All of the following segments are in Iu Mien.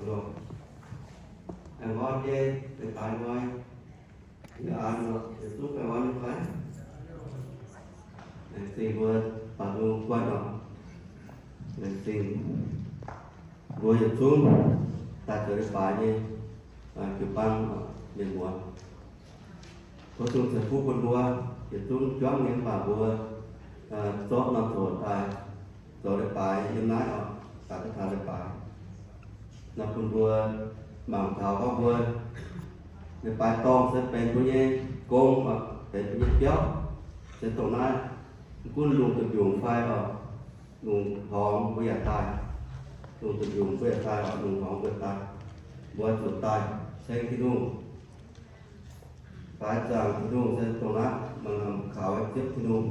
Aengx orn nyei, leiz-baaix hnoi, yie an, yietc zungv baengh orn nyei fai? Laengz zingh mbuo baaux nzung guanh oc. Laengz zingh mbuo yietc zungv daaih zoux leiz-baaix nyei jiu-baang mienh muoz. Tov Tin-Hungh ceix fuqv bun mbuo yietc zungv juangv nyei mv baac mbuo zorqv norm zoqc daaih zoux leiz-baaix yiem naaiv oc, daaih duqv taux leiz-baaix. Naaiv bun mbuo mangc taux gorngv mbuo leiz-baaix dorngh se benx mbuo nyei gong oc, benx mbuo nyei biauv. Se dongh naaiv, mv gunv lungh duqv mbiungc fai oc, lungh horngz mbuo yaac daaih, lungh duqv mbiungc mbuo yaac daaih oc, lungh horngz mbuo yaac daaih, mbuo zuqc daaih ceng Tin-Hungh. Baaix zaangc Tin-Hungh se dongh naaiv, mangc kaux ziepv Tin-Hungh,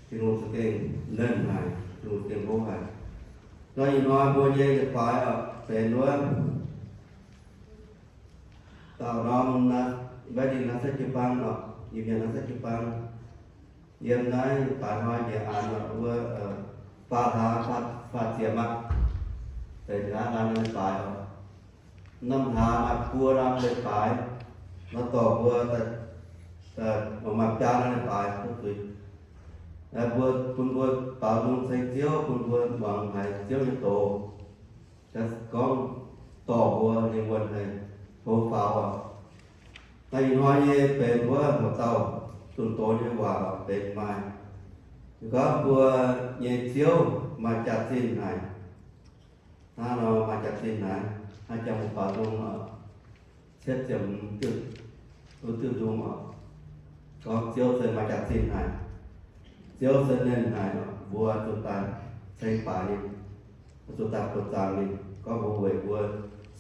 Tin-Hungh za'gengh nernh haic, Tin-Hungh za'gengh hlo haic. Nor ih hnoi mbuo nyei leiz-baaix oc, benx wuov dauh norm naaiv, Wai Dinh naaiv se jiu-baang oc, Iu-Mienh naaiv se jiu-baang. Yiem naaiv baaix hnoi njiec aanx oc, wuov faah hlaax faah ziepc aqv, deix hlaax lamh leiz-baaix oc. Norm hlaax maaih buo lamh leiz-baaix, nor dorh mbuo, maaih biaa lamh leiz-baaix duqv zuiz. Mbuo, bun mbuo baaux nzung ceng Ziouv, bun mbuo muangx haiz Ziouv nyei doz. Gorngv dorh mbuo nyei wuonh haic, hlo faaux oc. Naaiv ih hnoi nyei benx wuov hmuangx dauh zunh doz nyei waac oc, benx maaih. Gorngv mbuo nyei Ziouv maaih jaax-zinh haic. Hnangv nor maaih jaax-zinh haic, hnangv jangx mbuo baaux nzung oc, cietv ziepc hmz, duqv diuh nzung oc. Gorngv Ziouv se maaih jaax-zinh haic, Ziouv se nernh haic oc, mbuo zuqc daaih ceng baaix ninh, zuqc daaih buoqc zaangc ninh. Gorngv mbuo weic mbuo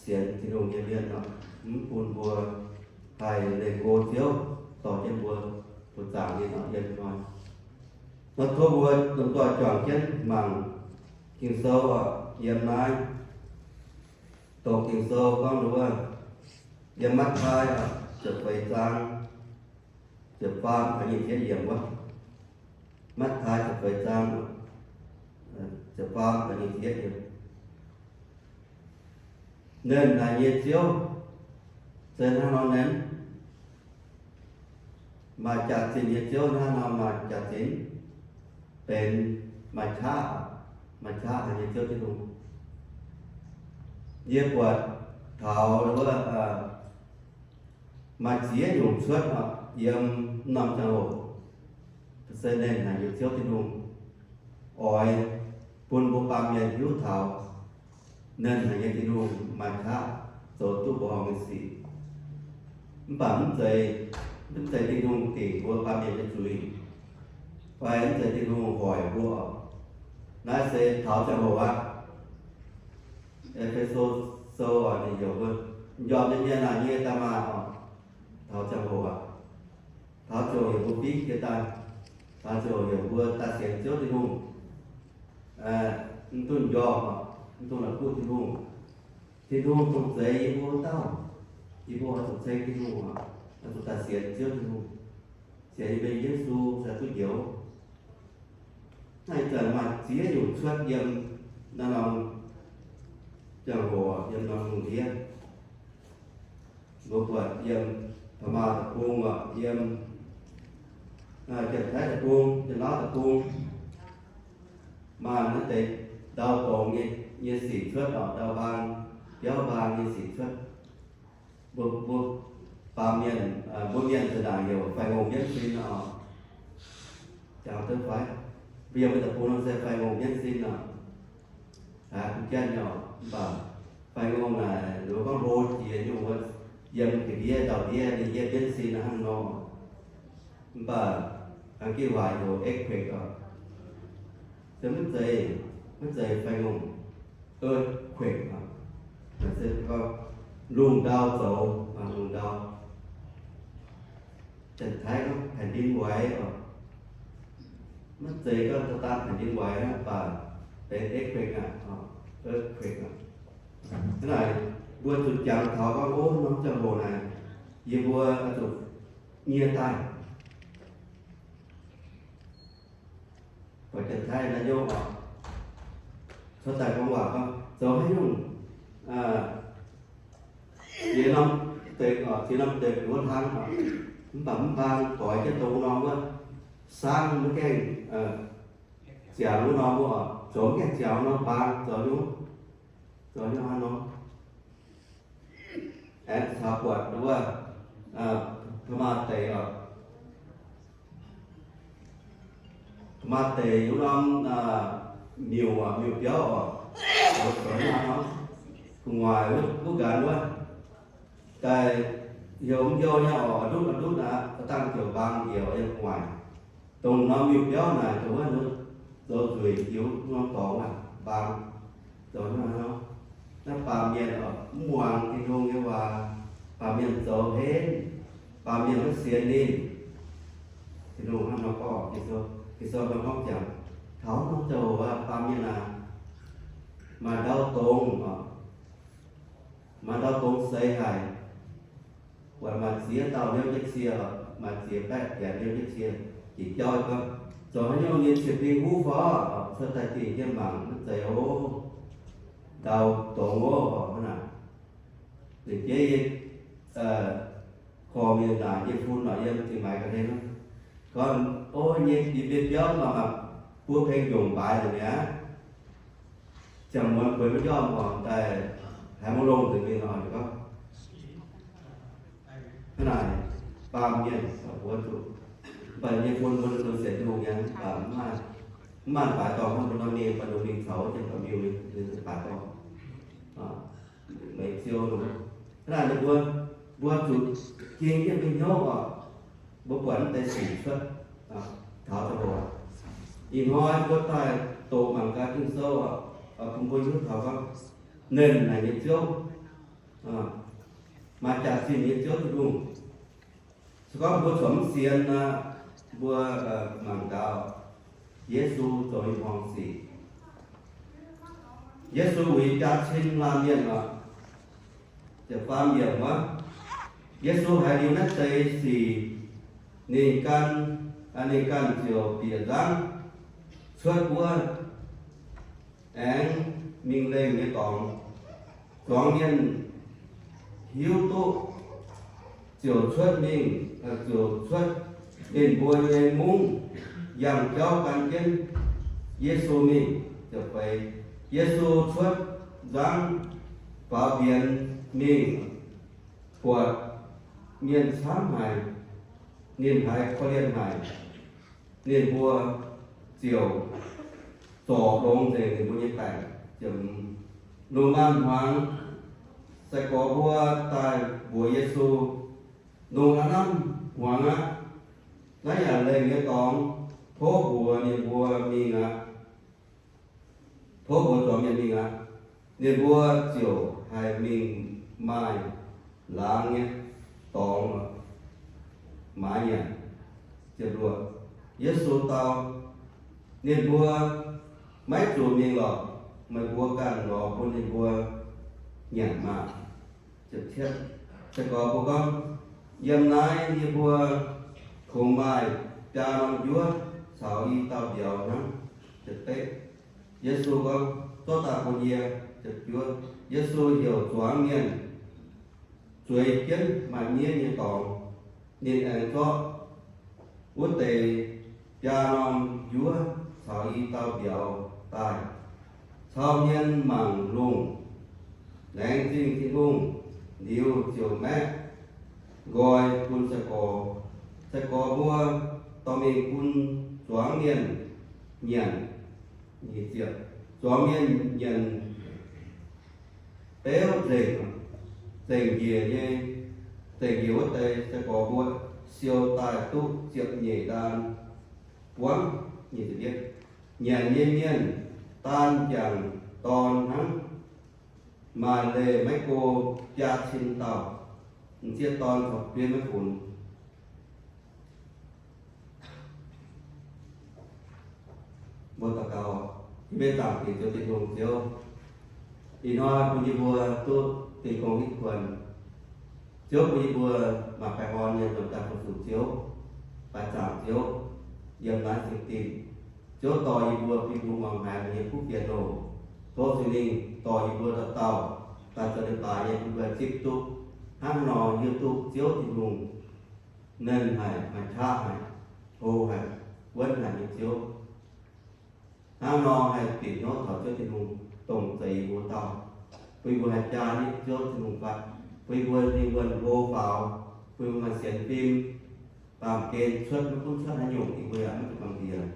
sienx Tin-Hungh nyei mienh oc, mv bun mbuo haih leih go Ziouv dorh jienv mbuo buoqc zaangc ninh oc, yiem hnoi. Nor tov mbuo lomh nzoih juangc jienv mangc Ging-Sou oc, yiem naaiv dongh Ging-Sou gorngv wuov, yiem Matv^taai oc, ziepc feix zaang, ziepc faam taux nyic ziepc yiemc wuov. Matv^taai ziepc feix zaang, ziepc faam taux nyic ziepc yiemc. Nernh haic nyei Ziouv se hnangv nor nernh. Maaih jaax-zinh nyei Ziouv hnangv nor maaih jaax-zinh, benx maaih qaqv, maaih qaqv haic nyei Ziouv Tin-Hungh. Yie buatc taux wuov maaih ziex nyungc cuotv oc, yiem norm ziangh hoc se nernh haic nyei Ziouv Tin-Hungh oix bun mbuo baamh mienh hiuv taux nernh haic nyei Tin-Hungh maaih qaqv zoux duqv mbuo horngh nyei sic. Mv baac mv zeiz, mv zeiz Tin-Hungh dingc mbuo baamh mienh nyei zuiz, fai mv zeiz Tin-Hungh hoic mbuo oc. Naaiv se taux ziangh hoc aqv. E^fe^so Sou oc, ninh heuc mbuo, m'njormh nyei mienh aah, yie daaih maah oc. Taux ziangh hoc aqv. Taux ziangh hoc heuc mbuo fingx jiex daaih. Taux ziangh hoc heuc mbuo daaih sienx Ziouv Tin-Hungh. Mv duqv m'njormh oc, mv duqv la'kuqv Tin-Hungh. Tin-Hungh dongh zeix yie mbuo wuov dauh. Yie mbuo oix zuqc ceng Tin-Hungh oc, oix zuqc daaih sienx Ziouv Tin-Hungh, sienx yie mbuo Yesu se duqv njoux. Naaiv ih zanc maaih ziex nyungc cuotv yiem naaiv norm ziangh hoc, yiem norm lungh ndiev. Mbuo buatc yiem Pa'maah deic-bung oc, yiem Janx-Taiv deic-bung, Janx-Lauv deic-bung, maaih naaiv deix ndau dorngx nyei, nyei sic cuotv oc, ndau mbaang, biauv mbaang nyei sic cuotv. Mbuo, mbuo baamh mienh, mbuo mienh zinh ndaangc heuc faix-ngongh mienv sin oc. Jangx duqv fai? Mbuo yiem mbuo deic-bung nor se faix-ngongh mienv sin oc. Haiz duqv jienv nyei oc. Mv baac faix-ngongh naaic, ninh mbuo gorngv hlo jiex nyungc wuov, yiem ga'ndiev ndau-ndiev ninh yietv mienv sin hnangv nor. Mv baac a'gengh waaic heuc earthquake oc. Se maiv zeiz, maiv zeiz faix-ngongh, earthquake oc. Naaic se gorngv lungh ndau zoux, lungh ndau. Janx-Taiv gorngv แผ่นดินไหว oc. Maiv zeiz gorngv daaih แผ่นดินไหว hnangv, mv baac benx earthquake aqv, earthquake aqv. Hnangv naaic, mbuo zuqc jangx taux gorngv, ov, norm ziangh hoc naaic, yie mbuo oix zuqc nyie daaih. Buatc Janx-Taiv naaiv nyouv oc, cuotv daaih gorngv waac gorngv, zoux haaix nyungc Ziex norm deix, ziex norm deix wuov hnangv, mv baac mv baan goix jienv dongh wuov norm wuov, saangv maiv gaengh ziangx wuov norm wuov, zoux maiv gaengh ziangx wuov norm baan zoux nyungc, zoux nyungc hnangv nor. Aengx caux buatc wuov, taux maaih deix oc, taux maaih deix wuov norm miuc, miuc biauv oc, zoux nyungc hnangv nor, gu'nguaaic wuov nqanx wuov. Daaih heuc mv jou nyei oc, a'ndutv a'ndutv aqv, dangh ziouc mbaang njiec yiem gu'nguaaic. Dongh norm miuc biauv naaic dongh wuov zoux nzueic jienv norm dorngx aqv, mbaang zoux hnangv nor. Naaiv baamh mienh oc, mv muangx Tin-Hungh nyei waac, baamh mienh zoux henv, baamh mienh maiv sienx ninh. Tin-Hungh hnangv nor gorngv, Ging-Sou hnangv nor gorngv ziangx, taux norm zouc baamh mienh aah, maaih ndau dongz oc, maaih ndau dongz seix haic, buatc maaih ziex dauh liouv jienv cie, maaih ziex baeqv janx liouv jienv cie. Jiex jauv gorngv, zoux haaix nyungc nyei ciex bing huv fai cuotv daaih dingh jienv mangc maiv zeiz oc. Ndau dongz oc, hnangv naaic. Ninh jeiv yie korv mienh naaic yie fun nor yiem zingh maaiz ga'hlen. Gorngv, o, nyei jiex mbienv biauv maaih buo peng njongc mbaaix nzengc mi'aqv. Ziangh muonz bueix maiv njormh horngc daaih, haiz maiv longh nzengc mingh nor, gorngv, hnangv naaic, baamh mienh caux mbuo zuqc, mv baac yie bun mbuo sienx Tin-Hungh nyei, mv baac mv maaih, mv maaih baaix dorngh hnangv mbuo nor mingh, baac nduqc mingh caux jienv baac miuc, baaix dorngh. Meih ziouc, hnangv naaic ninh mbuo, mbuo zuqc ging jienv mingh hnyouv oc. Mbuo buatc mv deix sic cuotv taux deix hoc. Ih hnoi mbuo daaih doqc mangc gaax Ging-Sou oc, bun mbuo hiuv taux gorngv Nernh Haic nyei Ziouv, maaih jaax-zinh nyei Ziouv Tin-Hungh. Se gorngv mbuo corc mv sienx nor, mbuo mangc gaax Yesu zoux nyei hmuangx sic. Yesu uix jaa-cin laanh mienh oc. Ziepc faam yiemc wuov, Yesu haiz liuz naaiv deix sic, ninh ganh, ninh ganh ziouc bieqc nzangv cuotv wuov, aengx mingh lengh nyei dorngx. Zuangx mienh hiuv duqv ziouc cuotv mingh, ziouc cuotv ninh mbuo nyei mungv, yangh jauv gan jienv Yesu mingh. Ziepc feix, Yesu cuotv nzangv faaux mbienx mingh, buatc mienh camv haic, ninh haiz korv-lienh haic. Ninh mbuo ziouc zorc longx nzengc ninh mbuo nyei baengc. Lungh maanz hmuangx, sai-gorx mbuo daaih mbuox Yesu, lungh a'hnamv hmuangx aqv. Naaiv yaac lengh nyei dorngx, tov mbuox ninh mbuo mingh aqv. Tov mbuox zuangx mienh mingh aqv. Ninh mbuo ziouc haih mingh maaih laangz nyei dorngx maaiz nyanc. Ziepc luoqc, Yesu dau ninh mbuo, maiv zuqc mingh lorqc. Meih mbuo ganh lorz bun ninh mbuo nyanc maah. Sai-gorx mbuo gorngv, yiem naaiv yie mbuo kungx maaih biaa norm njuov caux i dauh mbiauz hnangv. Yesu gorngv, zorqv daaih bun yie. Yesu heuc zuangx mienh zueiz jienv maaih miev nyei dorngx. Ninh aengx zorqv wuov deix biaa norm njuov caux i dauh mbiauz daaih, cau mienh mangc lungh, laengz zingh Tin-Hungh liuz, ziouc maeqv nqoi bun sai-gorx. Sai-gorx mbuo dorh mingh bun zuangx mienh nyanc. Zuangx mienh nyanc beuv nzengc, zengc njiec nyei, zengc njiec wuov deix sai-gorx mbuo siou daaih duqv ziepc nyeic ndaan buangv. Nyanc nyei mienh daan m'jangc dorn hnangv, maaih leih maiv go biaa cin dauh. M'sieqv dorn caux bieiv maiv funx. Mbuo daux gaux. Yie mbuo zaangc Diex Ziouv Tin-Hungh Ziouv, ih hnoi bun yie mbuo duqv dingh gong hitv kuonx. Ziouv bun yie mbuo maaih baengh orn nyei nzuonx daaih fu-sux Ziouv, baaix zaangc Ziouv yiem naaiv zingh dingh. Ziouv dorh yie mbuo fih bun muangx haiz meih nyei kuv fienx oc. Tov Singx Lingh dorh yie mbuo dauh dauh daaih zoux leiz-baaix nyei bun mbuo zipv duqv Hnangv nor yie duqv Ziouv Tin-Hungh nernh haic, maaih qaqv haic, hlo haic, wuonv haic nyei Ziouv. Hnangv nor haih bieqc hnyouv taux Ziouv Tin-Hungh dongh zeix yie mbuo dauh, bun yie mbuo haih jaa nitv Ziouv Tin-Hungh fatv, bun yie mbuo ninh wuonh hlo faaux, bun yie mbuo maaih sienx fim, baamh gen cuotv, maiv gunv cuotv haaix nyungc, yie mbuo yaac maiv zuqc bangc nziex.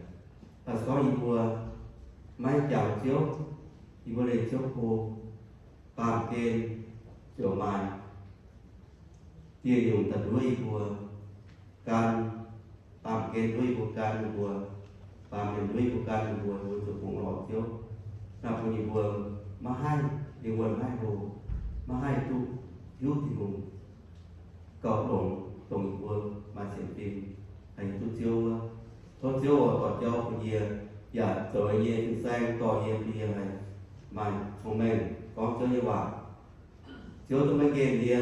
Daaih se gorngv yie mbuo maiv jangx Ziouv, yie mbuo leih Ziouv go, baamh gen ziouc maaih dieh nyungc daaih nduov yie mbuo gan, baamh gen nduov yie mbuo gan ninh mbuo, baamh mienh nduov yie mbuo gan ninh mbuo, yie mbuo zuqc bungx lorz Ziouv. Naaiv bun yie mbuo maiv haih, yie mbuo maiv haih hlo, maiv haih duqv hiuv Tin-Hungh gauh longx, dongh yie mbuo maaih sienx fim haih hiuv duqv Ziouv wuov. Tov Ziouv oix dorh jauv bun yie, yaac zoux yie nyei fin-saeng dorh yie, bun yie haih maaih cong-mengh gorngv Ziouv nyei waac. Ziouv zungv maiv nqemh yie,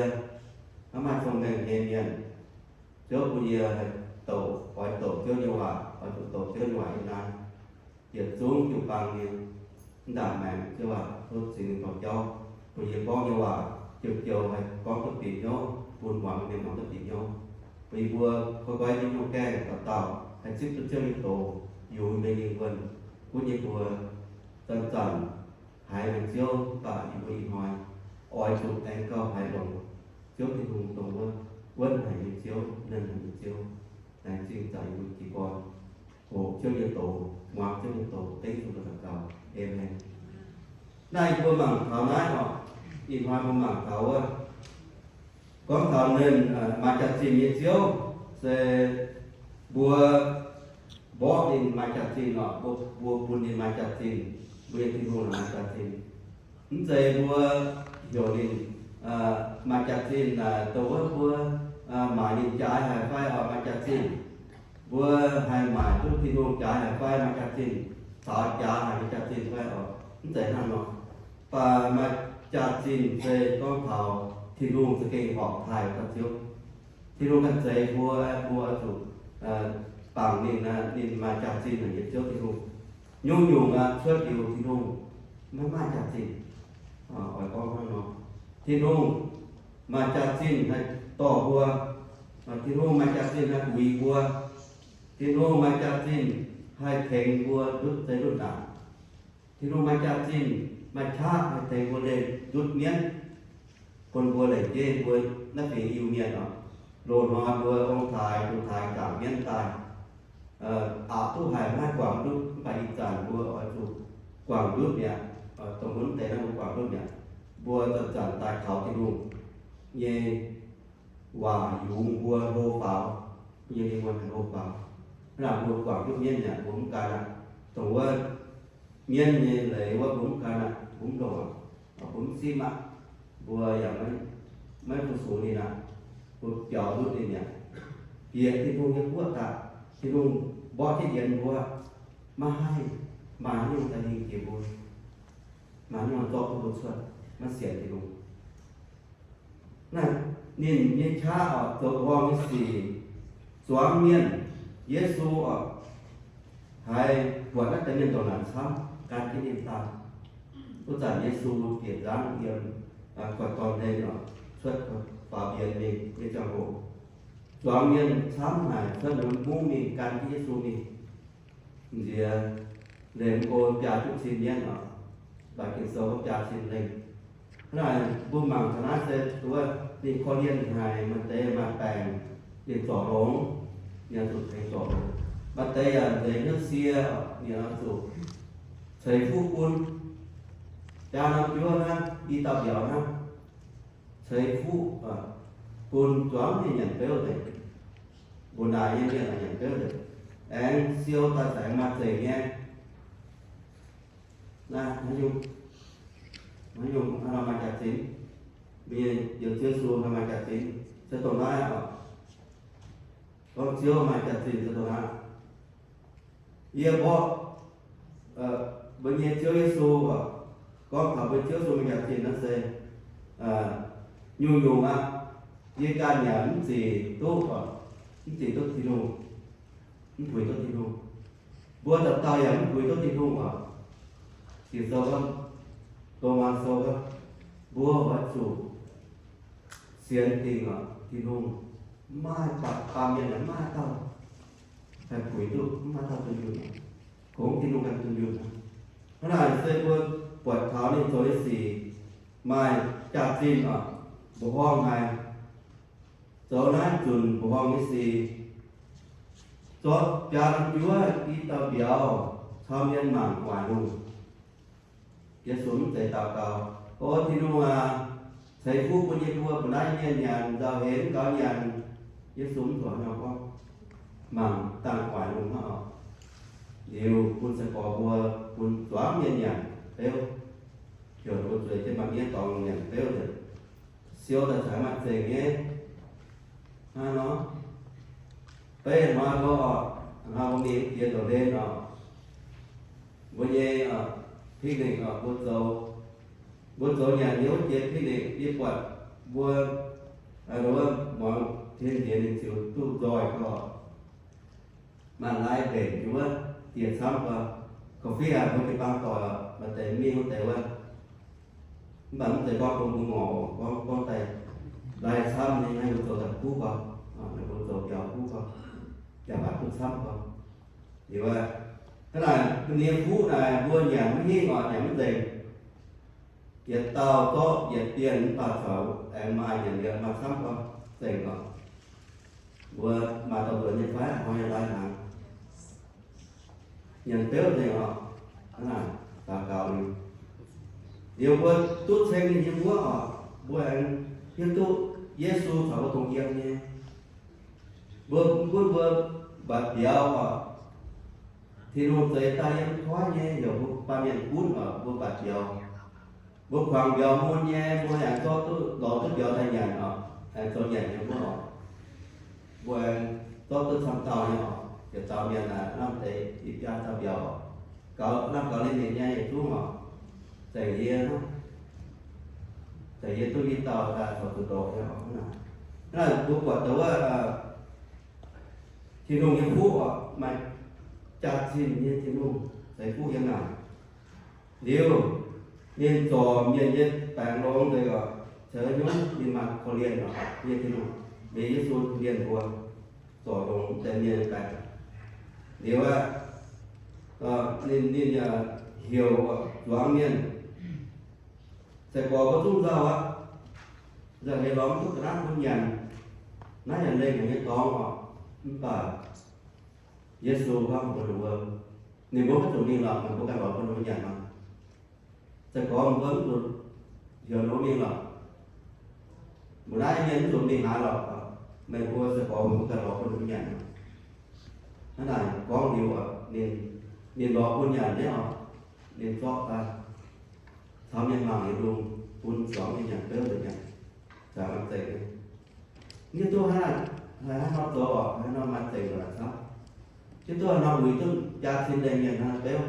maiv maaih cong-mengh nyei mienh. Ziouv bun yie haih douc, oix douc Ziouv nyei waac, oix zuqc douc Ziouv nyei waac yiem naaiv yietc zungv jiu-baang nyei. Mv ndaangc maengx Ziouv aac, tov Singx Lingh dorh jauv bun yie gorngv nyei waac joux-joux haih gorngv duqv bieqc hnyouv, bun muangx mienh muangx duqv bieqc hnyouv. Bun yie mbuo goiv goiv nyei hnyouv gaengh dauh dauh haih zipv duqv Ziouv nyei doz, yungz mingh wuonh gunv yie mbuo zanc-zanc haiz mingh Ziouv, mv baac yie mbuo ih hnoi oix zuqc aengx gauh haiz longx Ziouv Tin-Hungh dongh wuov wuonv haic nyei Ziouv, nernh haic nyei Ziouv. Laengz zingh zaqc yie mbuo jiez gorn hoqc Ziouv nyei doz, muangx Ziouv nyei doz, dengv Ziouv nyei doz daux gaux. Aamen. Naaiv yie mbuo mangc taux naaiv oc, ih hnoi mbuo mangc taux wuov, gorngv taux ninh maaih jaax-zinh nyei Ziouv, se mbuo mborqv ninh maaih jaax-zinh oc, mbuo, mbuo bun ninh maaih jaax-zinh, mbuo nyei Tin-Hungh maaih jaax-zinh. Mv zeiz mbuo heuc ninh maaih jaax-zinh dongh wuov mbuo maaic ninh jaaix haic fai oc maaih jaax-zinh. Mbuo haih maaic duqv Tin-Hungh jaaix haic fai maaih jaax-zinh, caux jaaix haic nyei jaax-zinh fai oc, mv zeiz hnangv nor. Mv baac maaih jaax-zinh se gorngv taux Tin-Hungh za'gengh horpc taaih dauh Ziouv. Tin-Hungh ganh zeix mbuo, mbuo oix zuqc bangc ninh, ninh maaih jaax-zinh haic nyei Ziouv Tin-Hungh. Nyungc-nyungc cuotv liuz Tin-Hungh maiv maaih jaax-zinh. Oix gorngv hnangv nor, Tin-Hungh maaih jaax-zinh haih dorh mbuo. Tin-Hungh maaih jaax-zinh haih uix mbuo. Tin-Hungh maaih jaax-zinh haih tengx mbuo ndutv zeiv ndutv naanc. Tin-Hungh maaih jaax-zinh, maaih qaqv haih tengx mbuo leih ndutv mienv, bun mbuo lengc jeiv mbuo naaiv fingx Iu-Mienh oc. Loz-hnoi mbuo ong-taaix, ong-taaix zaangc mienv daaih, aqc duqv haic maiv haih guangc ndutv, mv baac ih zanc mbuo oix zuqc guangc ndutv mi'aqv. Dongh mbuo mv deix naaiv mbuo guangc ndutv mi'aqv. Mbuo zanc-zanc daaih kaux Tin-Hungh nyei waac yungz mbuo hlo faaux, mbuo nyei lingh wuonh hlo faaux. Hnangv naaic mbuo guangc ndutv mienv mi'aqv, mbuo mv gan aqv. Dongh wuov mienv nyei leiz wuov mbuo mv gan aqv, mbuo mv longc aqv, mbuo mv simv aqv, mbuo yaac maiv fu-sux ninh aqv, mbuo biaux ndutv ninh mi'aqv. Bieqc Tin-Hungh nyei guoqv daaih, Tin-Hungh mborqv jienv yienx mbuo, maiv haih maaih haaix nyungc daaih hingh jiex mbuo, maaih haaix nyungc zorqv duqv mbuo cuotv, maiv sienx Tin-Hungh. Naaiv ninh nyei qaqv oc, zoux horngh nyei sic, zuangx mienh, Yesu oc, haiz buatc naaiv deix mienh ndongc naanc camv, gan jienv ninh daaih. Wuov zanc Yesu bieqc nzangv yiem guaix dorn hlen oc, cuotv faaux mbienx mingh nyei ziangh hoc, zuangx mienh camv haic, cuotv mungv mingh gan jienv Yesu mingh. Nziex lengh go biaa duqv cin mienv oc, mv baac Ging-Sou wuov biaa cin lengh. Hnangv naaic mbuo mangc taux naaiv se wuov ninh korv-lienh haic, maaih deix maaih baengc, ninh zorc longx, ninh oix zuqc tengx zorc longx. Maaih deix yaac nzeix hnyouv sie, ninh oix zuqc ceix fuqv bun. Jaa norm juov hnangv, i dauh mbiauz hnangv, ceix fuqv bun zuangx mienh nyanc beuv nzengc. Mbuo naaic nyei mienh nyanc beuv nzengc, aengx siou daaih aengx maaih zengc nyei. Naaiv haaix nyungc, haaix nyungc hnangv nor maaih jaax-zinh? Mbuo nyei Ziouv Yesu hnangv maaih jaax-zinh, se dongh naaiv oc. Gorngv Ziouv maaih jaax-zinh se dongh naaiv. Yie mborqv mbuo nyei Ziouv Yesu oc, gorngv taux mbuo Ziouv Yesu maaih jaax-zinh naaiv se nyungc-nyungc aqv. Yie ganh yaac mv zingc duqv oc, mv zingc duqv Tin-Hungh, mv puix duqv Tin-Hungh. Mbuo dauh dauh yaac mv puix duqv Tin-Hungh oc. Ging-Sou gorngv, Lomaa Sou gorngv, mbuo oix zuqc sienx dingc oc. Tin-Hungh mv maaih baamh mienh, mv maaih dauh haih puix duqv, mv maaih dauh dunh yunh, kungx Tin-Hungh ganh dunh yunh. Hnangv naaic se mbuo buatc taux ninh zoux nyei sic maaih jaax-zinh oc, mbuoqc horngh haic. Zoux naaiv zunc mbuoqc horngh nyei sic, zorqv biaa norm juov i dauh mbiauz caux mienh mangc gu'nguaaic lungh. Yesu mv zeiz daux gaux, O Tin-Hungh aac, ceix fuqv bun yie mbuo mbuo naaiv mienh nyanc nzauh heix mv gaux nyanc. Yesu mv zuqc hnangv nor gorngv. Mangc dangh gu'nguaaic lungh hnangv oc. Liuz bun sai-gorx mbuo, bun zuangx mienh nyanc beuv, heuc ninh mbuo zueiz jienv maaih miev dorngx nyanc beuv nzengc. Siou daaih caux maaih zengc nyei. Hnangv nor, beiv hnoi mbuo oc, hnoi mbuo mingh wuov jiex ndongc hlen oc, mbuo nyei picnic oc, mbuo zoux, mbuo zoux nyanc nyei wuov jiex picnic, yie buatc mbuo wuov muangx tien nziex ninh ziouc duqv nzoih gorx. Maaih lai mbenc njuov dieh camv gorx. Coffee aac, mbuo jiu-baang doic oc, maaih deix mingh wuov deix wuov. Mv baac mv zeiz gorngv bun mbuo ngorc oc, gorngv, gorngv daaih lai camv nyei, naaiv mbuo zoux daaih kuv gorx, mbuo zoux biaux kuv gorx, yaac mv baac duqv camv gorx. Liuz aqv, hnangv naaic, ninh nyei fuqv naaic mbuo nyanc mv hingh oc, nyanc mv nzengc. Yietc dauh zorqv yietc dienh mv baac caux aengx maaih nyanc liuz maaih camv gorx, zengc oc. Mbuo maaih dorh nzuonx nyei fai? Hnoi nyei lai hnaangx. Nyanc beuv nzengc oc. Hnangv naaic daux gaux liuz, liuz mbuo duqv ceng ninh nyei wuov oc, mbuo aengx hiuv duqv Yesu caux mbuo dongh yiem nyei. Mbuo, mbuo, mbuo mbatc mbiauz oc. Tin-Hungh zeix daaih yiem koiv nyei, heuc mbuo baamh mienh gunv oc, mbuo mbatc mbiauz. Mbuo kuangx mbiauz mun nyei, mbuo yaac zorqv duqv, lorz duqv mbiauz daaih nyanc oc, aengx zoux nyanc nyei wuov oc. Mbuo aengx zorqv duqv camv dauh nyei oc, yietc dauh mienh naaic lamh deix i biaa dauh mbiauz oc. Gaux, lamh gaux ninh nyei yietc zungv oc. Zengc yie, zengc yie duqv i dauh daaih caux zuqc ndoqc nyei oc. Hnangv naaic mbuo buatc dongh wuov Tin-Hungh nyei fuqv oc, maaih jaax-zinh nyei Tin-Hungh ceix fuqv yiem naaic. Liuz, ninh zorc mienh nyei baengc longx nzengc oc, caux haaix nyungc ninh maaih korv-lienh oc, nyei Tin-Hungh, nyei Yesu korv-lienh mbuo, zorc longx deix mienh nyei baengc. Liuz aqv, ninh, ninh yaac heuc zuangx mienh, sai-gorx mbuo zungv nzauh aqv, nzauh heix lorz mv duqv ga'naaiv bun nyanc. Naaiv yaac lengh haic nyei dorngx oc. Mv baac Yesu gorngv mbuox ninh mbuo, ninh mbuo maiv zuqc mingh lorqc, meih mbuo ganh lorz bun ninh mbuo nyanc nor. Sai-gorx mbuo mv zuqc heuc ninh mbuo mingh lorqc. Mbuo naaiv mienh mv zuqc mingh haaix lorqc. Meih mbuo sai-gorx mbuo ganh lorz bun ninh mbuo nyanc nor. Hnangv naaic gorngv liuz, ninh, ninh lorz bun nyanc nyei oc. Ninh zorqv daaih caux mienh mangc liuz lungh, bun zuangx mienh nyanc beuv nzengc nyanc, zanc maaih zengc nyei. Mv hiuv duqv hnangv, hnangv nor zoux oc, hnangv nor maaih zengc lorqc camv. Hiuv duqv hnangv nor uix duqv jaa-zinh lengh mienh hnangv beuv.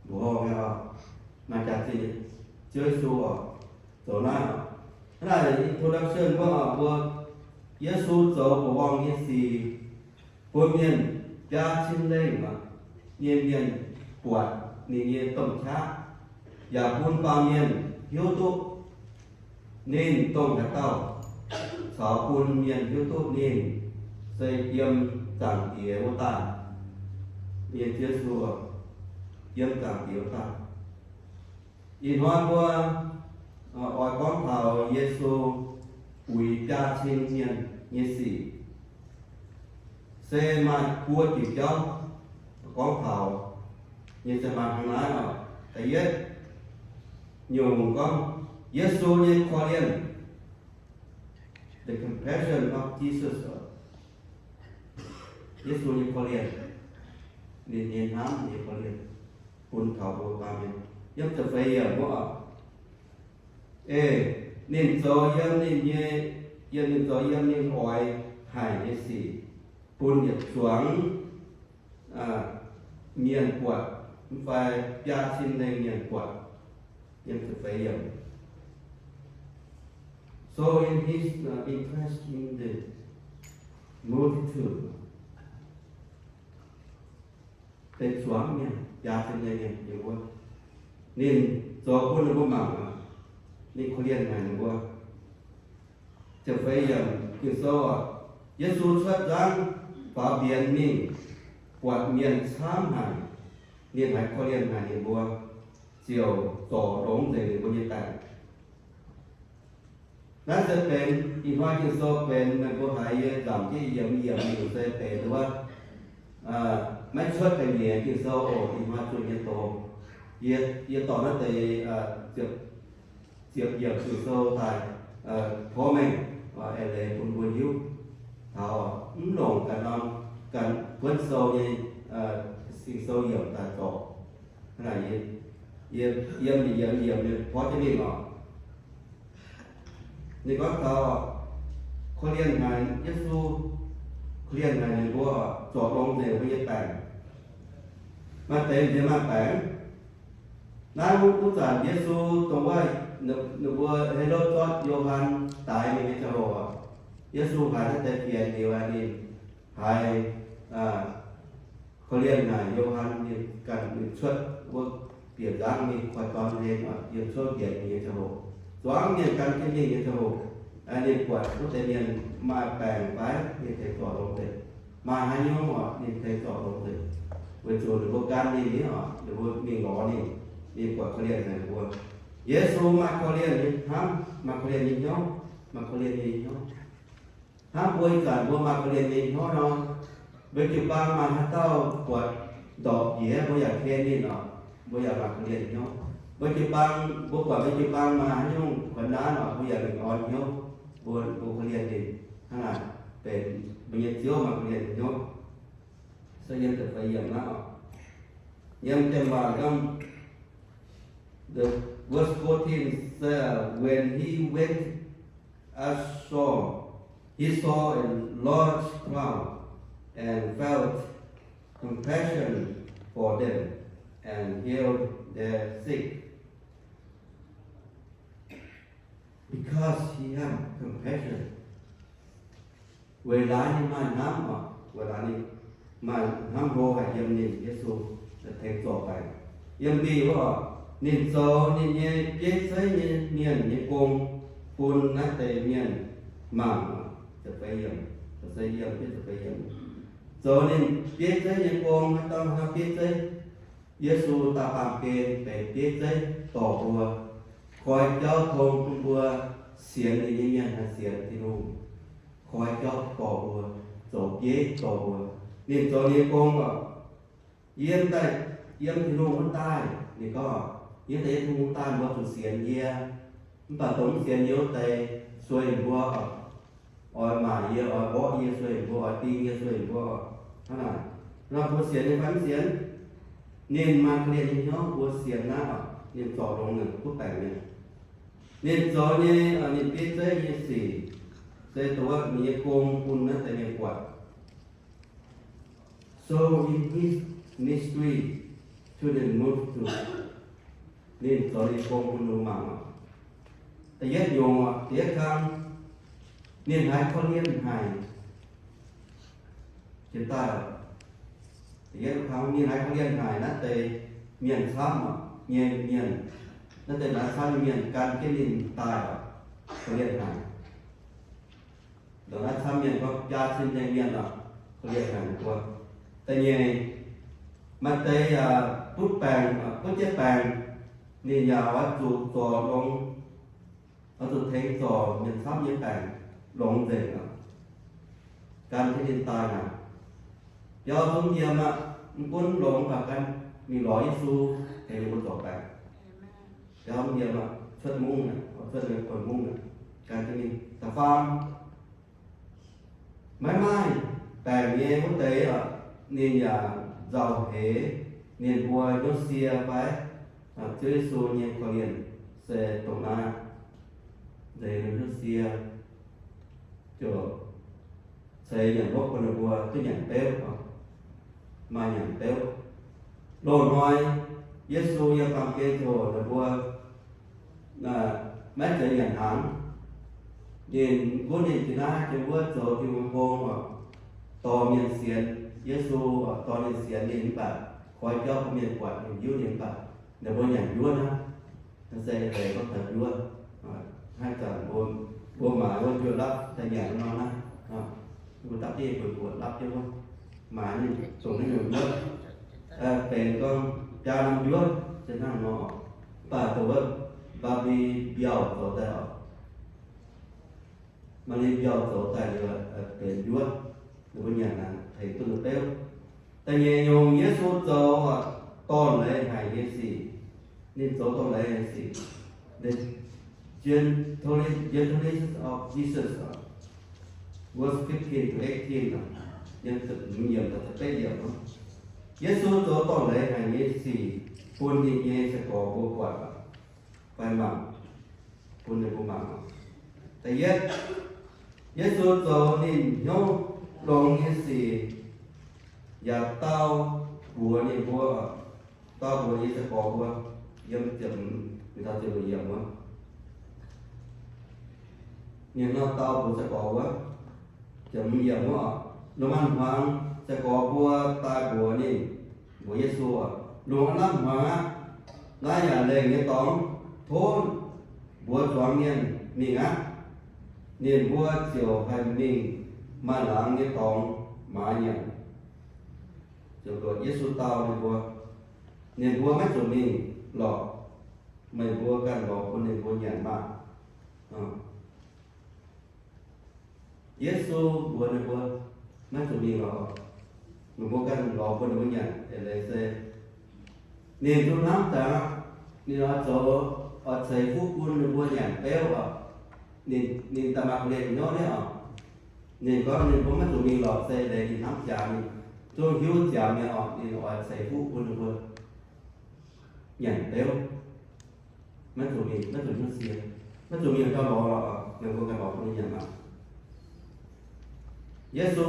Mbuox nyei oc, maaih jaax-zinh nyei. Ziouv Yesu oc, zoux naaiv oc. Hnangv naaic introduction wuov oc, mbuo Yesu zoux mbuoqc horngh nyei sic bun mienh biaa cin lengh nyei mienh buatc ninh nyei domh qaqv, yaac bun baamh mienh hiuv duqv ninh dongh haaix dauh, caux bun mienh hiuv duqv ninh se yiem Zaangc Diex wuov daaih. Mienh Ziouv Yesu yiem Zaangc Diex wuov daaih. Ih hnoi mbuo oix gorngv taux Yesu uix biaa cin mienh nyei sic, se maaih buo diuc jauv gorngv taux nyei, se maaih hnangv naaiv oc. Da'yietv nyungc gorngv Yesu nyei korv-lienh, the compassion of Jesus. Yesu nyei korv-lienh, ninh nyei hnamv nyei korv-lienh bun taux mbuo baamh mienh. Yiem ziepc feix yiemc wuov, ei, ninh zoux yiem ninh nyei, yiem ninh zoux yiem ninh oix haic nyei sic bun yietc zuangx mienh buatc, mv fai biaa cin lengh mienh buatc. Yiem ziepc feix yiemc. So in his interest in the multitude, deix zuangx mienh, biaa cin lengh mienh yiem wuov, ninh zoux bun ninh mbuo mangc, ninh korv-lienh haic ninh mbuo. Ziepc feix yiemc Ging-Sou oc, Yesu cuotv nzangv faaux mbienx mingh, buatc mienh camv haic, ninh haiz korv-lienh haic ninh mbuo, ziouc zorc longx nzengc ninh mbuo nyei baengc. Naaiv se benx ih hnoi Ging-Sou benx meih mbuo haiz yie nzamc jienv yiemx yiemc mingh se benx wuov, maiv cuotv ga'nyiec Ging-Sou oc, ih hnoi zunh nyei doz. Yie, yie dorh naaiv deix ziepc, ziepc yiemc Ging-Sou daaih tov mengh eix leiz bun mbuo hiuv taux mv longc ganh norm, ganh buonv sou nyei Ging-Sou yiemc daaih zorc. Hnangv naaic, yie, yie, yie, yie porv jienv mingh oc. Ninh gorngv taux korv-lienh haic Yesu, korv-lienh haic ninh mbuo, zorc longx nzengc mbuo nyei baengc. Maaih deix nziex maaih baengc. Naaiv wuov zanc Yesu dongh wuov, ninh mbuo Helotv zorqv Yo^han daix mingh nyei ziangh hoc, Yesu haiz naaiv deix fienx liuz, ninh haiz korv-lienh haic Yo^han, ninh ganh mingh cuotv wuov bieqc nzangv mingh koi dorn hlen oc, yiem cuotv njiec mingh nyei ziangh hoc, zuangx mienh gan jienv mingh nyei ziangh hoc, ninh buatc wuov deix mienh maaih baengc fai, ninh tengx zorc longx nzengc. Maaih haaix nyungc oc, ninh tengx zorc longx nzengc, weic zuqc ninh mbuo gan ninh nyei oc, ninh mbuo mingh lorz ninh, ninh buatc korv-lienh haic ninh mbuo. Yesu maaih korv-lienh nyei hnamv, maaih korv-lienh nyei hnyouv, maaih korv-lienh nyei hnyouv. Hnangv mbuo ih zanc mbuo maaih korv-lienh nyei hnyouv nor, mbuo jiu-baang maaih haaix dauh buatc ndorpc njiec, mbuo yaac ken ninh oc, mbuo yaac maaih korv-lienh hnyouv. Mbuo jiu-baang, mbuo buatc mbuo jiu-baang maaih haaix nyungc kuonx naanv oc, mbuo yaac mingh orn hnyouv, mbuo, mbuo korv-lienh ninh. Hnangv naaic benx mbuo nyei Ziouv maaih korv-lienh hnyouv. Se yiem da'feix yiemc naaiv oc. Yiem jienv waac gorngv, the verse fourteen says, when he went ashore, he saw a large crowd and felt compassion for them and healed their sick. Because he had compassion. Weic laaix ninh maaih hnamv oc, weic laaix ninh maaih hnamv hlo haic yiem ninh Yesu tengx zorc baengc. Yiem mbiv wuov, ninh zoux ninh nyei bieiv zeiv nyei mienh nyei gong bun naaiv deix mienh mangc. Zoux ninh bieiv zeiv nyei gong, haaix dauh haaix bieiv zeiv, Yesu daaih baamh gen benx bieiv zeiv dorh mbuo, koi jauv tong bun mbuo sienx ninh nyei mienh haih sienx Tin-Hungh, koi jauv dorh mbuo, zoux bieiv dorh mbuo. Ninh zoux ninh nyei gong oc, yiem daaih, yiem Tin-Hungh wuov daaih, ninh gorngv, yiem daaih yiem Tin-Hungh wuov daaih mbuo zuqc sienx yie. Mv baac dongh mv sienx yie wuov deix sueih mbuo oc, oix maaic yie, oix mborqv yie, sueih mbuo, oix ding yie, sueih mbuo oc. Hnangv naaic, nor mbuo sienx nyei fai mv sienx? Ninh maaih korv-lienh nyei hnyouv mbuo sienx naaiv oc, ninh zorc longx ninh butv baengc mienh. Ninh zoux nyei, ninh bieiv zeiv nyei sic, se dongh wuov ninh nyei gong bun naaiv deix mienh buatc. So in his ministry, children move to, ninh zoux ninh gong bun ninh mangc oc. Da'yietv nyungc oc, da'yietv kang, ninh haiz korv-lienh haic. Jiex daaih, da'yietv kang ninh haiz korv-lienh haic naaiv deix mienh camv oc, nyei mienh, naaiv deix naaiv camv nyei mienh gan jienv ninh daaih oc, korv-lienh haic. Ndongc naaiv camv mienh gorngv biaa cin nyei mienh oc, korv-lienh haic ninh mbuo. Da'nyeic, maaih deix yaac butv baengc, butv jienv baengc, ninh yaac oix zuqc zorc longx, oix zuqc tengx zorc mienh camv nyei baengc longx nzengc oc, gan jienv ninh daaih naaic. Biauv zungv yiem aqv, mv gunv longx mv baac gan mingh lorz Yesu, tengx ninh mbuo zorc baengc. Biauv yiem aqv, cuotv mungv aqv, cuotv ninh buonc mungv aqv, gan jienv mingh. Da'faam, maiv maaih baengc nyei wuov deix oc, ninh yaac nzauh heix ninh mbuo hnyouv sie fai? Ziouv Yesu nyei korv-lienh se dongh naaiv, nzeix hnyouv sie, ziouc ceix nyanc hopv bun ninh mbuo duqv nyanc beuv, maaih nyanc beuv. Loz-hnoi Yesu yiem baamh gen ziangh hoc ninh mbuo maiv zeiz nyanc hnaangx. Ninh gunv ninh jiex naaiv jiex wuov zoux Tin-Hungh gong oc, dorh mienh sienx Yesu oc, dorh ninh sienx ninh mv baac koi jauv bun mienh buatc ninh hiuv ninh mv baac ninh mbuo nyanc njuov hnangv. Naaiv se eix leiz gorngv taux njuov. Hnangv zanc mbuo, mbuo mangc Maaih wuov njuov lapv daaih nyanc nor naaiv, mbuo dapv jienv buonc buonc lapv jienv wuov, maaih ninh dongh naaiv nyungc njuov, benx gorngv biaa norm njuov se hnangv nor. Mv baac dongh wuov Mbaa^mbi mbiauh zoux daaih oc, Maa^li mbiauh zoux daaih liuz benx njuov, ninh mbuo nyanc naaic tengx duqv ninh beuv. Da'nyeic nyungc Yesu zoux dorh leiz haic nyei sic. Ninh zoux dorh leiz haic nyei sic. The gentleness of Jesus, verse fifteen to eighteen, yiem ziepc hmz yiemc taux ziepc betv yiemc. Yesu zoux dorh leiz haic nyei sic bun ninh nyei sai-gorx mbuo buatc fai mangc, bun ninh mbuo mangc. Da'yietv, Yesu zoux ninh hnyouv longx nyei sic, yaac dau mbuox ninh mbuo, dau mbuox nyei sai-gorx mbuo, yiem ziepc hmz taux ziepc luoqc yiemc wuov. Ninh nor dau mbuox sai-gorx wuov, ziepc hmz yiemc wuov, lungh maanz hmuangx sai-gorx mbuo daaih mbuox ninh, mbuox Yesu, lungh aav lamh hmuangx aqv. Naaiv yaac lengh nyei dorngx, tov mbuox zuangx mienh mingh aqv. Ninh mbuo ziouc haih mingh maaih laangz nyei dorngx maaiz nyanc. Yesu dau ninh mbuo, ninh mbuo maiv zuqc mingh lorqc. Meih mbuo ganh lorz bun ninh mbuo nyanc maah. Yesu mbuox ninh mbuo, maiv zuqc mingh lorqc. Meih mbuo ganh lorz bun ninh mbuo nyanc. Eix leiz se ninh duqv hnamv daaih aqv, ninh oix zoux, oix ceix fuqv bun ninh mbuo nyanc beuv oc. Ninh, ninh daaih maaih buoz-ndiev hnyouv niv oc. Ninh gorngv ninh mbuo maiv zuqc mingh lorqc se leiz ninh hnamv jaax ninh, zungv hiuv ziangx nyei oc, ninh oix ceix fuqv bun ninh mbuo nyanc beuv. Maiv zuqc mingh, maiv zuqc hnyouv sie, maiv zuqc mingh gauh lorz lorqc, meih mbuo ganh lorz bun ninh nyanc maah. Yesu,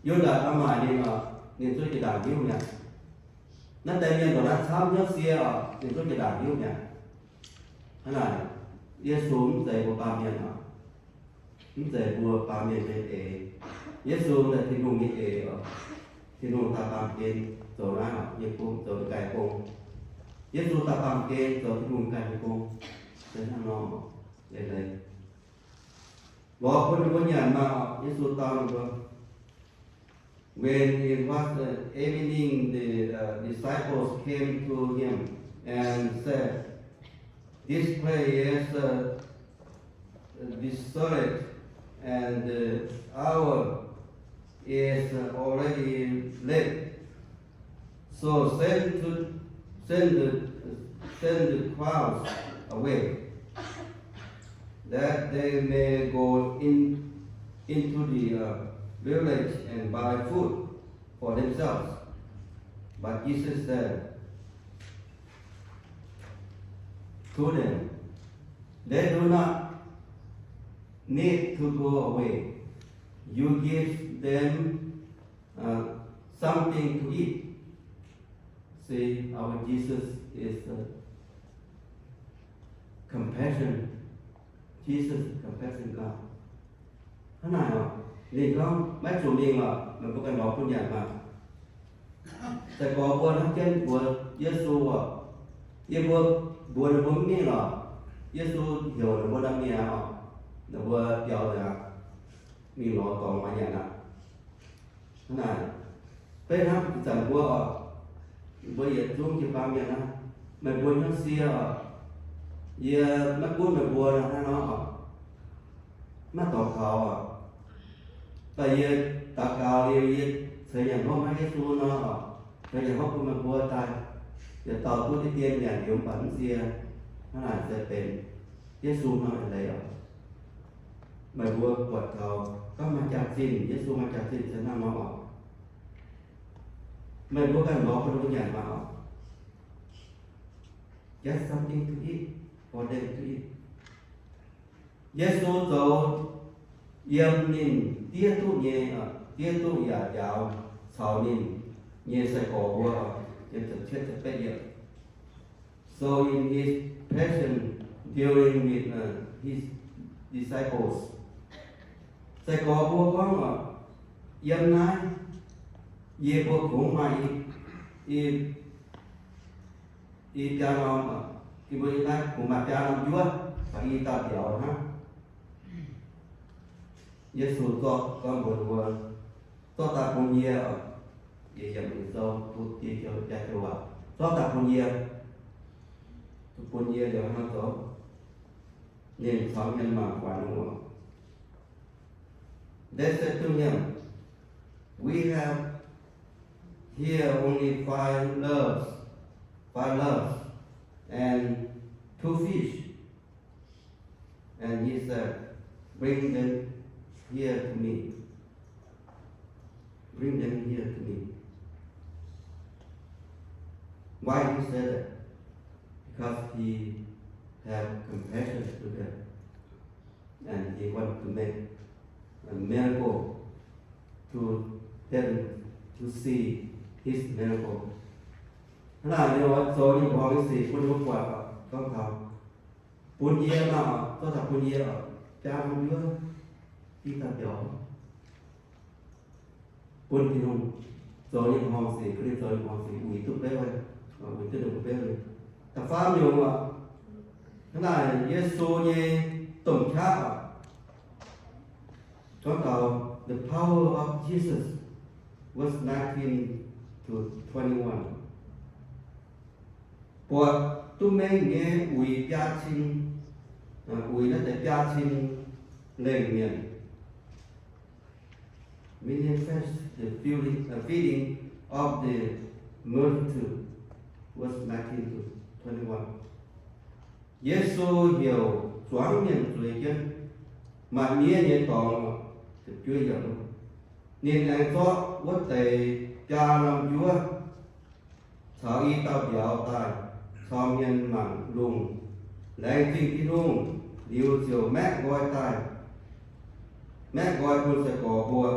Yu^ndaatc aqv maaic ninh oc, ninh zungv jiex ndaangc hiuv mi'aqv. Naaiv deix mienh ndongc naaiv camv hnyouv sie oc, ninh zungv jiex ndaangc hiuv mi'aqv. Hnangv naaic, Yesu mv zeiz mbuo baamh mienh oc. Mv zeiz mbuo baamh mienh nyei eix. Yesu daaih Tin-Hungh nyei eix oc. Tin-Hungh daaih baamh gen zoux naaiv nyei gong, zoux ganh nyei gong. Yesu daaih baamh gen zoux Tin-Hungh ganh nyei gong. Se hnangv nor, eix leiz lorz bun ninh mbuo nyanc maah oc. Yesu dau ninh mbuo, When it was, uh, evening, the, uh, disciples came to him and said, This place is, uh, desolate, and the hour is already late. So send to, send the, send the crowds away, that they may go in, into the, uh, village and buy food for themselves. But Jesus said to them, They do not need to go away. You give them, uh, something to eat. See, our Jesus is, uh, compassion. Jesus is compassion God. Hnangv naaic oc, ninh gorngv, Maiv zuqc mingh lorqc, meih mbuo ganh lorz bun nyanc maah. Sai-gorx mbuo hnamv jienv mbuox Yesu oc, yie mbuo mbuox ninh mbuo mv mingh lorqc, Yesu heuc ninh mbuo daaih mingh aqv oc, ninh mbuo biaux nzengc aqv, mingh lorz dorngx maaiz nyanc aqv. Hnangv naaic, beiv hnamv ih zanc mbuo oc, mbuo yietc zungv jiu-baang mienh aqv, meih mbuo hnyouv sie oc. Yie maiv gunv meih mbuo hnangv nor oc, maiv dorngx kaux oc, mv baac yie daux gaux liuz yie ceix nyanc hopv hnangv Yesu nor oc, ceix nyanc hopv bun meih mbuo daaih, yietc dauh duqv diqv dien nyanc liuz mv baac mv sie. Hnangv naaic se benx Yesu hnangv eix leiz oc. Meih mbuo buatc taux gorngv maaih jaax-zinh, Yesu maaih jaax-zinh se hnangv nor oc. Meih mbuo ganh lorz bun ninh mbuo nyanc maah oc. Just something to eat for them to eat. Yesu zoux yiem ninh diev duqv nyei, diev duqv yaac njaaux caux ninh nyei sai-gorx mbuo, yiem ziepc cietv ziepc betv yiemc. So in his passion, dealing with, uh, his disciples, sai-gorx mbuo gorngv oc, yiem naaiv yie mbuo kungx maaih i, i, i biaa norm, yie mbuo yiem naaiv kungx maaih biaa norm njuov, baac i dauh mbiauz hnangv. Yesu zorqv gorngv mbuox ninh mbuo, zorqv daaih bun yie oc. Yie yiemc Ging-Sou, duqv dieh joux jaa joux waac, zorqv daaih bun yie. Duqv bun yie liuz hnangv nor zoux, ninh caux mienh mangc guaax ninh oc. They said to him, "We have here only five loaves, five loaves and two fish." And he said, "Bring them here to me. Bring them here to me." Why he said that? Because he have compassion to them. And he want to make a miracle to them to see his miracle. Hnangv naaic ninh oix zoux nyei mbuoqc horngh nyei sic bun ninh mbuo buatc oc, gorngv taux, bun yie maah oc, zorqv daaih bun yie oc, biaa norm njuov i dauh mbiauz. Bun Tin-Hungh zoux nyei horngh sic, bun ninh zoux nyei horngh sic uix duqv beuv, uix duqv ninh mbuo beuv. Da'faam nyungc oc, hnangv naaic Yesu nyei domh qaqv oc, gorngv taux the power of Jesus, verse nineteen to twenty-one. Buatc duqv mengh nyei uix biaa cin, uix naaiv deix biaa cin lengh mienh. Manifest the feeling, uh, feeding of the multitude, verse nineteen to twenty-one. Yesu heuc zuangx mienh zueiz jienv, maaih miev nyei dorngx, ninh aengx zorqv wuov deix biaa norm njuov caux i dauh mbiauz daaih, caux mienh mangc lungh, laengz zingh Tin-Hungh liuz ziouc maeqv nqoi daaih, maeqv nqoi bun sai-gorx mbuo.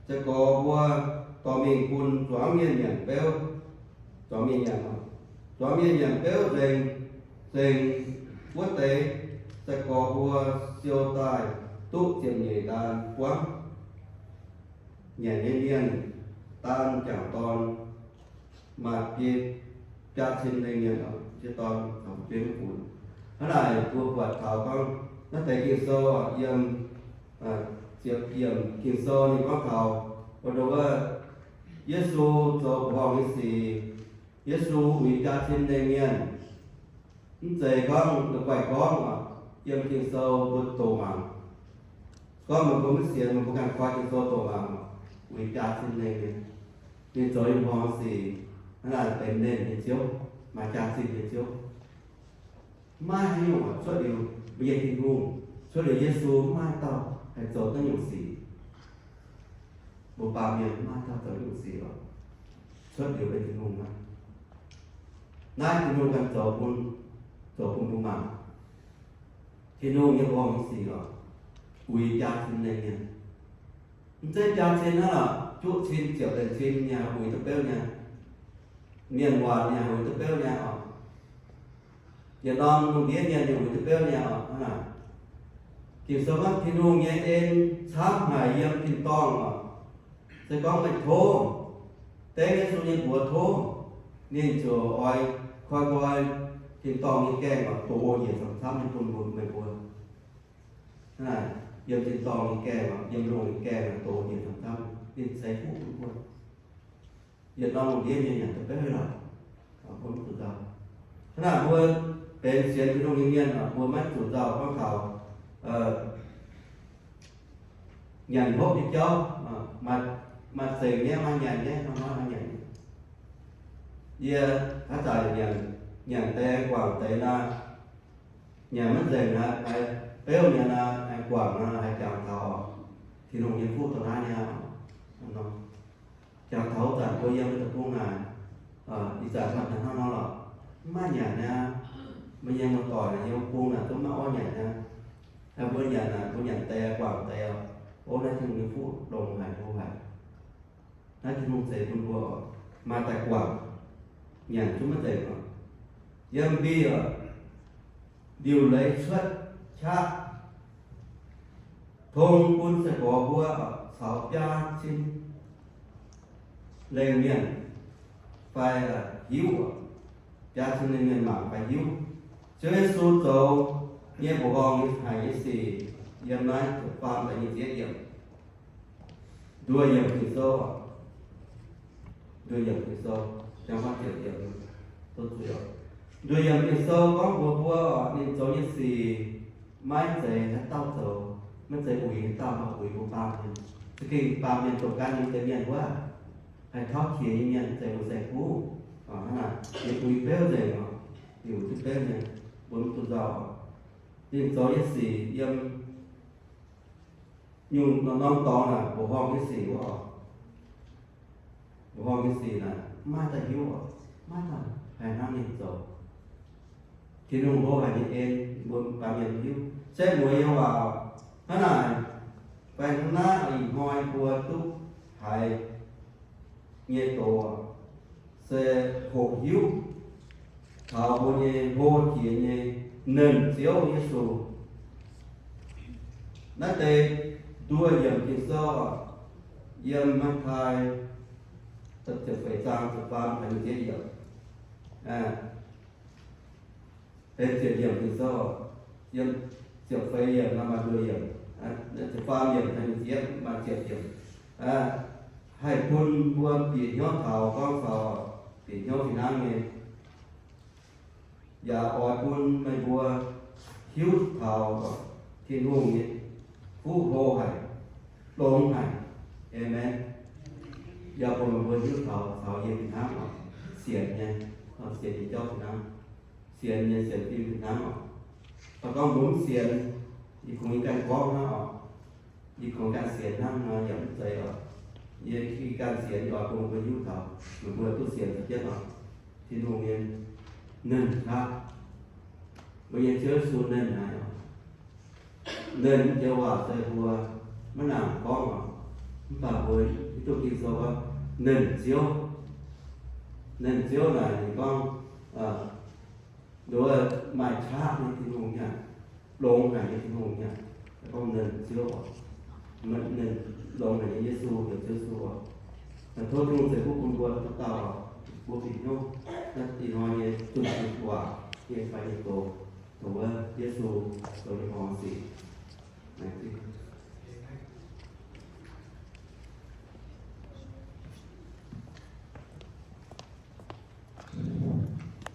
Sai-gorx mbuo dorh mingh bun zuangx mienh nyanc beuv. Zuangx mienh nyanc, zuangx mienh nyanc beuv nzengc, nzengc wuov deix sai-gorx mbuo siou daaih duqv ziepc nyeic ndaan buangv. Nyanc nyei mienh daan jangc dorn maaih biei biaa cin lengh mienh, biei dorn caux biei mv funx. Hnangv naaic mbuo buatc taux gorngv naaiv deix Ging-Sou yiem, ziepc yiemc Ging-Sou ninh gorngv taux, wuov, Yesu zoux mbuoqc horngh nyei sic, Yesu uix biaa cin lengh mienh. Mv zeiz gorngv la'guaih gorngv oc, yiem Ging-Sou mbuo doqc mangc. Gorngv meih mbuo maiv sienx, meih mbuo ganh koi Ging-Sou doqc mangc oc. Uix biaa cin lengh mienh, ninh zoux nyei mbuoqc horngh sic, hnangv naaic benx nernh nyei Ziouv, maaih jaax-zinh nyei Ziouv. Maiv haaix nyungc oc, cuotv liuz mbuo nyei Tin-Hungh, cuotv liuz Yesu maiv maaih dauh haih zoux naaiv nyungc sic. Mbuo baamh mienh maiv maaih dauh zoux naaiv nyungc sic oc, cuotv liuz mbuo Tin-Hungh aqv. Naaiv Tin-Hungh ganh zoux bun, zoux bun mbuo mangc. Tin-Hungh nyei mbuoqc horngh sic oc, uix biaa cin lengh mienh. Mv zeiz biaa cin hnangv lorqc, juqv cin ziepc lengh cin nyei uix duqv beuv nyei. Mienh waanc nyei uix duqv beuv nyei oc. Yietc norm lungh ndiev mienh nyei uix duqv beuv nyei oc. Hnangv naaic, Ging-Sou gorngv Tin-Hungh nyei en camv haic yiem tin-dorngh oc. Se gorngv meih tov, dengv Yesu nyei mbuox tov, ninh ziouc oix koi nqoi tin-dorngh nyei gaengh oc, dox njiec camv-camv nyei bun mbuo, meih mbuo. Hnangv naaic, yiem tin-dorngh nyei gaengh oc, yiem lungh nyei gaengh oc, dox njiec camv-camv, ninh ceix fuqv bun mbuo. Yietc norm lungh ndiev nyei nyanc duqv beiv lorqc, mbuo maiv zuqc nzauh. Hnangv naaic mbuo benx sienx Tin-Hungh nyei mienh oc, mbuo maiv zuqc nzauh gorngv taux nyanc hopv nyei jauv, maaih zengc nyei, maaih nyanc nyei, maaih nyanc. Yie haaix zanc nyanc, nyanc deix guangc deix naaic, nyanc maiv nzengc naaic, haiz beuv mienh naaic, haiz guangc naaic, haiz jangx taux Tin-Hungh nyei fuqv dongh naaiv nyei. Jangx taux zanc mbuo yiem deic-bung naaic, ih zanc hnangv nor lorqc, maiv maaih nyanc nyei. Mbuo yiem muoz-doic naaic, yiem bung naaic zungv maiv orv nyanc nyei. Mbuo nyanc naaic, mbuo nyanc deix guangc deix oc. O, naaiv Tin-Hungh nyei fuqv longx haic, hlo haic. Naaiv Tin-Hungh ceix bun mbuo oc, maaih daaih guangc, nyanc zungv maiv nzengc oc. Yiem mbi oc, liuc leiz cuotv qaqv tong bun sai-gorx mbuo oc, caux biaa cin lengh mienh fai hiuv oc, biaa cin lengh mienh mangc fai hiuv Ziouv Yesu zoux nyei mbuoqc horngh nyei haic nyei sic. Yiem naaiv ziepc faam da'nyeic zieqv yiemc, nduoh yiemc Ging-Sou oc. Nduoh yiemc Ging-Sou, ziangh hoc ziepc yiemc, nduoh yiemc Ging-Sou gorngv mbuox mbuo oc, ninh zoux nyei sic maiv zeiz haaix dauh zoux, maiv zeiz uix haaix dauh, maiv uix mbuo baamh mienh. Za'gengh baamh mienh dongh gan ninh deix mienh wuov, haih tauv qiex nyei mienh, zeiz wuov saeng-kuv, hnangv naaic, ninh uix beuv nzengc oc, ninh uix duqv beuv nyei, mbuo mv duqv nzauh oc. Ninh zoux nyei sic yiem nyungc norm-norm dorngx naaic, mbuoqc horngh nyei sic wuov oc. Mbuoqc horngh nyei sic naaic, maiv maaih daaih hiuv oc, maiv maaih daaih haih hnangv ninh zoux. Tin-Hungh hlo haic nyei en, mbuo baamh mienh hiuv. Se mueiz nyei waac oc. Hnangv naaic, fai hnangv naaiv ih hnoi mbuo duqv haiz nyei doz oc, se hoqc hiuv taux mbuo nyei hlo jiex nyei Nernh Ziouv Yesu. Naaiv deix nduoh yiemc Ging-Sou oc, yiem Matv^taai ziepc feix zaang ziepc faam da'nyeic zieqv yiemc. Benx ziepc yiemc Ging-Sou, yiem ziepc feix yiemc nor maaih nduoh yiemc, ziepc faam yiemc da'nyeic zieqv maaih ziepc yiemc. Haih bun mbuo bieqc hnyouv taux gorngv caux bieqc hnyouv fih hnangv nyei, yaac oix bun meih mbuo hiuv taux Tin-Hungh nyei fuqv hlo haic, longx haic. Aamen. Yaac bun meih mbuo hiuv taux caux yie fih hnangv oc, sienx nyei, sienx nyei jauv fih hnangv, sienx nyei sienx fim fih hnangv oc. Da'gorngv mbuo mv sienx, yie kungx ganh gorngv hnangv oc. Yie kungx ganh sienx hnangv nor yaac mv zeiz oc. Yie ganh sienx oix bun mbuo hiuv taux, meih mbuo duqv sienx za'jienv oc. Tin-Hungh nyei nernh qaqv, mbuo nyei Ziouv Yesu nernh naaic oc. Nernh joux waac se mbuo maiv nangc gorngv oc. Mv baac mbuo hiuv duqv Ging-Sou gorngv nernh Ziouv. Nernh Ziouv naaic ninh gorngv nduov maaih qaqv nyei Tin-Hungh nyei aqv, longx haic nyei Tin-Hungh nyei aqv. Gorngv nernh Ziouv oc, nernh longx haic nyei Yesu, heuc Ziouv Yesu oc. Tov Tin-Hungh ceix fuqv bun mbuo dauh dauh oc, mbuo bieqc hnyouv naaiv ih hnoi nyei zunh waac nyei fai nyei doz, dongh wuov Yesu zoux nyei horngz.